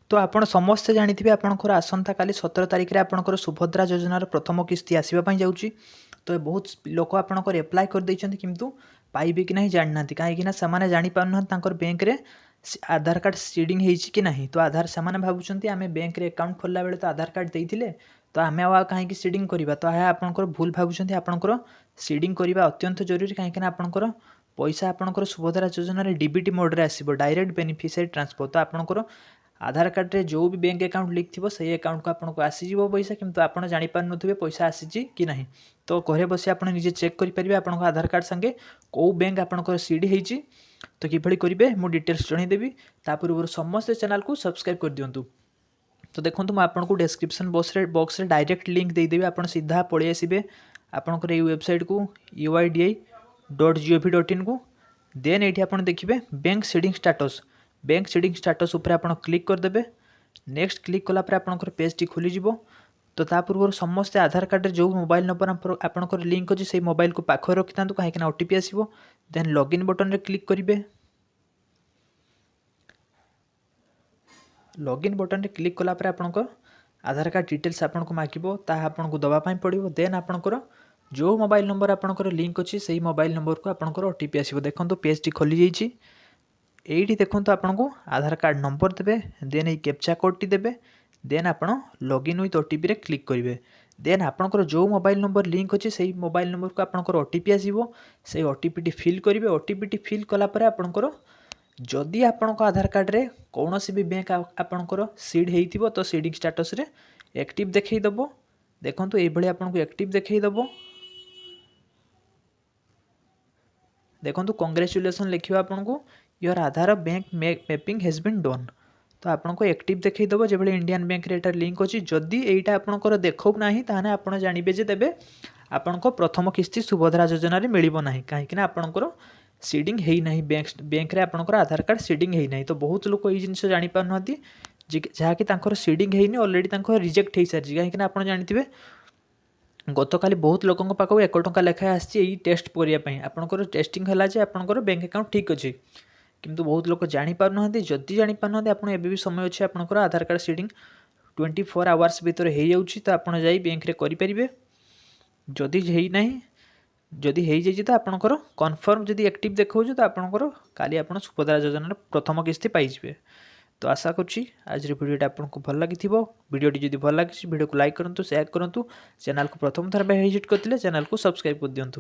ତ ଆପଣ ସମସ୍ତେ ଜାଣିଥିବେ, ଆପଣଙ୍କର ଆସନ୍ତାକାଲି 17 ତାରିଖରେ ଆପଣଙ୍କର ସୁଭଦ୍ରା ଯୋଜନାର ପ୍ରଥମ କିସ୍ତି ଆସିବା ପାଇଁ ଯାଉଛି। ତ ବହୁତ ଲୋକ ଆପଣଙ୍କର ଆପ୍ଲାଏ କରିଦେଇଛନ୍ତି, କିନ୍ତୁ ପାଇବେ କି ନାହିଁ ଜାଣିନାହାନ୍ତି, କାହିଁକିନା ସେମାନେ ଜାଣିପାରୁନାହାନ୍ତି ତାଙ୍କର ବ୍ୟାଙ୍କରେ ଆଧାର କାର୍ଡ଼ ସିଡ଼ିଂ ହେଇଛି କି ନାହିଁ। ତ ଆଧାର ସେମାନେ ଭାବୁଛନ୍ତି, ଆମେ ବ୍ୟାଙ୍କରେ ଆକାଉଣ୍ଟ ଖୋଲିଲା ବେଳେ ତ ଆଧାର କାର୍ଡ଼ ଦେଇଥିଲେ, ତ ଆମେ ଆଉ କାହିଁକି ସିଡ଼ିଂ କରିବା? ତ ଏହା ଆପଣଙ୍କର ଭୁଲ ଭାବୁଛନ୍ତି। ଆପଣଙ୍କର ସିଡ଼ିଂ କରିବା ଅତ୍ୟନ୍ତ ଜରୁରୀ, କାହିଁକିନା ଆପଣଙ୍କର ପଇସା ଆପଣଙ୍କର ସୁଭଦ୍ରା ଯୋଜନାରେ ଡିବିଟି ମୋଡ଼ରେ ଆସିବ, ଡାଇରେକ୍ଟ ବେନିଫିସିଆରୀ ଟ୍ରାନ୍ସଫର୍। ତ ଆପଣଙ୍କର ଆଧାର କାର୍ଡ଼ରେ ଯେଉଁ ବି ବ୍ୟାଙ୍କ ଆକାଉଣ୍ଟ ଲିଙ୍କ୍ ଥିବ, ସେଇ ଆକାଉଣ୍ଟକୁ ଆପଣଙ୍କୁ ଆସିଯିବ ପଇସା, କିନ୍ତୁ ଆପଣ ଜାଣିପାରୁନଥିବେ ପଇସା ଆସିଛି କି ନାହିଁ। ତ ଘରେ ବସି ଆପଣ ନିଜେ ଚେକ୍ କରିପାରିବେ ଆପଣଙ୍କ ଆଧାର କାର୍ଡ଼ ସାଙ୍ଗେ କେଉଁ ବ୍ୟାଙ୍କ ଆପଣଙ୍କର ସିଡ୍ ହେଇଛି। ତ କିଭଳି କରିବେ, ମୁଁ ଡିଟେଲ୍ସ ଜଣାଇଦେବି। ତା ପୂର୍ବରୁ ସମସ୍ତେ ଚ୍ୟାନେଲକୁ ସବସ୍କ୍ରାଇବ୍ କରିଦିଅନ୍ତୁ। ତ ଦେଖନ୍ତୁ, ମୁଁ ଆପଣଙ୍କୁ ଡେସ୍କ୍ରିପସନ୍ ବକ୍ସରେ ଡାଇରେକ୍ଟ ଲିଙ୍କ୍ ଦେଇଦେବି। ଆପଣ ସିଧା ପଳେଇ ଆସିବେ ଆପଣଙ୍କର ଏଇ ୱେବସାଇଟ୍କୁ, uidai.gov.inକୁ। ଦେନ୍ ଏଇଠି ଆପଣ ଦେଖିବେ bank seeding status. Bank seeding status ଉପରେ ଆପଣ କ୍ଲିକ୍ କରିଦେବେ। ନେକ୍ସଟ କ୍ଲିକ୍ କଲା ପରେ ଆପଣଙ୍କର ପେଜ୍ଟି ଖୋଲିଯିବ। ତ ତା ପୂର୍ବରୁ ସମସ୍ତେ ଆଧାର କାର୍ଡ଼ରେ ଯେଉଁ ମୋବାଇଲ୍ ନମ୍ବର ଆପଣଙ୍କର ଲିଙ୍କ୍ ଅଛି, ସେଇ ମୋବାଇଲକୁ ପାଖରେ ରଖିଥାନ୍ତୁ, କାହିଁକିନା ଓଟିପି ଆସିବ। ଦେନ୍ ଲଗ୍ଇନ୍ ବଟନ୍ରେ କ୍ଲିକ୍ କରିବେ। ଲଗ୍ଇନ୍ ବଟନ୍ରେ କ୍ଲିକ୍ କଲା ପରେ ଆପଣଙ୍କ ଆଧାର କାର୍ଡ଼ ଡିଟେଲ୍ସ ଆପଣଙ୍କୁ ମାଗିବ, ତାହା ଆପଣଙ୍କୁ ଦେବା ପାଇଁ ପଡ଼ିବ। ଦେନ୍ ଆପଣଙ୍କର ଯେଉଁ ମୋବାଇଲ୍ ନମ୍ବର ଆପଣଙ୍କର ଲିଙ୍କ୍ ଅଛି, ସେଇ ମୋବାଇଲ୍ ନମ୍ବରକୁ ଆପଣଙ୍କର ଓଟିପି ଆସିବ। ଦେଖନ୍ତୁ, ପେଜ୍ଟି ଖୋଲିଯାଇଛି। ଏଇଠି ଦେଖନ୍ତୁ, ଆପଣଙ୍କୁ ଆଧାର କାର୍ଡ଼ ନମ୍ବର ଦେବେ, ଦେନ୍ ଏଇ କ୍ୟାପଚା କୋଡ଼୍ଟି ଦେବେ, ଦେନ୍ ଆପଣ ଲଗ୍ଇନ୍ ୱିଥ୍ ଓଟିପିରେ କ୍ଲିକ୍ କରିବେ। ଦେନ୍ ଆପଣଙ୍କର ଯେଉଁ ମୋବାଇଲ୍ ନମ୍ବର ଲିଙ୍କ୍ ଅଛି, ସେଇ ମୋବାଇଲ୍ ନମ୍ବରକୁ ଆପଣଙ୍କର ଓଟିପି ଆସିବ। ସେଇ ଓଟିପିଟି ଫିଲ୍ କରିବେ। ଓଟିପିଟି ଫିଲ୍ କଲା ପରେ ଆପଣଙ୍କର ଯଦି ଆପଣଙ୍କ ଆଧାର କାର୍ଡ଼ରେ କୌଣସି ବି ବ୍ୟାଙ୍କ ଆପଣଙ୍କର ସିଡ୍ ହେଇଥିବ, ତ ସିଡ଼ିଂ ଷ୍ଟାଟସ୍ରେ ଆକ୍ଟିଭ୍ ଦେଖେଇଦେବ। ଦେଖନ୍ତୁ, ଏଇଭଳି ଆପଣଙ୍କୁ ଆକ୍ଟିଭ୍ ଦେଖେଇଦେବ। ଦେଖନ୍ତୁ, କଂଗ୍ରାଚୁଲେସନ୍ ଲେଖିବ ଆପଣଙ୍କୁ, "Your Aadhaar bank mapping has been done." ତ ଆପଣଙ୍କୁ ଆକ୍ଟିଭ୍ ଦେଖେଇଦେବ, ଯେଭଳି ଇଣ୍ଡିଆନ୍ ବ୍ୟାଙ୍କରେ ଏଇଟା ଲିଙ୍କ୍ ଅଛି। ଯଦି ଏଇଟା ଆପଣଙ୍କର ଦେଖାଉ ନାହିଁ, ତାହେଲେ ଆପଣ ଜାଣିବେ ଯେ ତେବେ ଆପଣଙ୍କ ପ୍ରଥମ କିସ୍ତି ସୁଭଦ୍ରା ଯୋଜନାରେ ମିଳିବ ନାହିଁ, କାହିଁକିନା ଆପଣଙ୍କର ସିଡ଼ିଂ ହେଇନାହିଁ, ବ୍ୟାଙ୍କରେ ଆପଣଙ୍କର ଆଧାର କାର୍ଡ଼ ସିଡ଼ିଂ ହେଇନାହିଁ। ତ ବହୁତ ଲୋକ ଏଇ ଜିନିଷ ଜାଣିପାରୁନାହାନ୍ତି ଯେ ଯାହାକି ତାଙ୍କର ସିଡ଼ିଂ ହେଇନି, ଅଲରେଡ଼ି ତାଙ୍କର ରିଜେକ୍ଟ ହେଇସାରିଛି। କାହିଁକିନା ଆପଣ ଜାଣିଥିବେ, ଗତକାଲି ବହୁତ ଲୋକଙ୍କ ପାଖକୁ 1 ଟଙ୍କା ଲେଖାଏଁ ଆସିଛି ଏଇ ଟେଷ୍ଟ କରିବା ପାଇଁ। ଆପଣଙ୍କର ଟେଷ୍ଟିଂ ହେଲା ଯେ ଆପଣଙ୍କର ବ୍ୟାଙ୍କ ଆକାଉଣ୍ଟ ଠିକ୍ ଅଛି, କିନ୍ତୁ ବହୁତ ଲୋକ ଜାଣିପାରୁନାହାନ୍ତି। ଯଦି ଜାଣିପାରୁନାହାନ୍ତି, ଆପଣ ଏବେ ବି ସମୟ ଅଛି। ଆପଣଙ୍କର ଆଧାର କାର୍ଡ଼ ସିଡ଼ିଂ 24 ଆୱାର୍ସ ଭିତରେ ହେଇଯାଉଛି, ତ ଆପଣ ଯାଇ ବ୍ୟାଙ୍କରେ କରିପାରିବେ। ଯଦି ହେଇନାହିଁ, ଯଦି ହେଇଯାଇଛି, ତ ଆପଣଙ୍କର କନଫର୍ମ ଯଦି ଆକ୍ଟିଭ୍ ଦେଖାଉଛି, ତ ଆପଣଙ୍କର କାଲି ଆପଣ ସୁଭଦ୍ରା ଯୋଜନାର ପ୍ରଥମ କିସ୍ତି ପାଇଯିବେ। ତ ଆଶା କରୁଛି ଆଜିର ଭିଡ଼ିଓଟି ଆପଣଙ୍କୁ ଭଲ ଲାଗିଥିବ। ଭିଡ଼ିଓଟି ଯଦି ଭଲ ଲାଗିଛି, ଭିଡ଼ିଓକୁ ଲାଇକ୍ କରନ୍ତୁ, ସେୟାର କରନ୍ତୁ। ଚ୍ୟାନେଲକୁ ପ୍ରଥମ ଥର ପାଇଁ ଭିଜିଟ୍ କରିଥିଲେ ଚ୍ୟାନେଲକୁ ସବସ୍କ୍ରାଇବ୍ କରିଦିଅନ୍ତୁ।